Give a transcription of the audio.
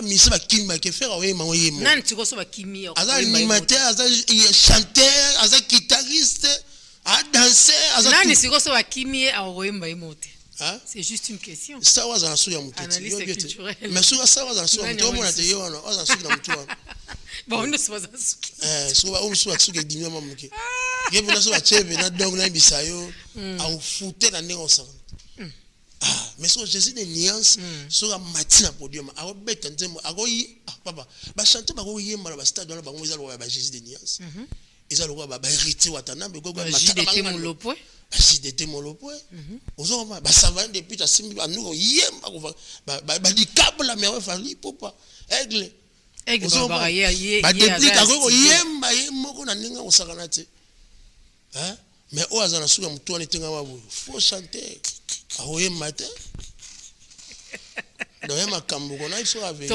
Bamusiciens bakimi, bake, Ferre aoyemba ngo ye moko. Nani sikoyo so bakimi? Aza animateur, aza chanteur, aza guitariste, adanser, aza Nani tout. sikoyo so bakimi, ye akoyemba ye mo te? Hein? C'est juste une question. Sawa aza na suki ya motu. Analyste culturel. Mais soki sawa aza na suki ya Nani motu, omona te. yango? Ye wana aza na suki na motu wana. Bango nyonso baza suki. Eh, soki oyo mosusu basuki edimi mwa moke, ye mpena so batie mpena. Donc nayebisa yo, akofute na ndenge osakana. Ah, mais soki Jésus de nuance, soki amati na podium, akobeta nzembo, akoyi. Ah, papa, bachanteur bakoyemba na bastade wana, bango eza lokola ba Jésus de nuance, eza lokola bahéritier Watanabe. JDT Molopwe. BaJDT Molopwe, ozokoma basavane depuis asimbi banduka koyemba badikabla mais Fally Ipupa, Aigle. Aigle balobaka ye Badéplique aza akoki studio. Koyemba ye moko na ndenge akosakana te. Hein? Mais oyo aza na suki ya motu wana, etengama boye, faux chanteur, akoyemba te. Donc ye makambo kona biso ya vérité.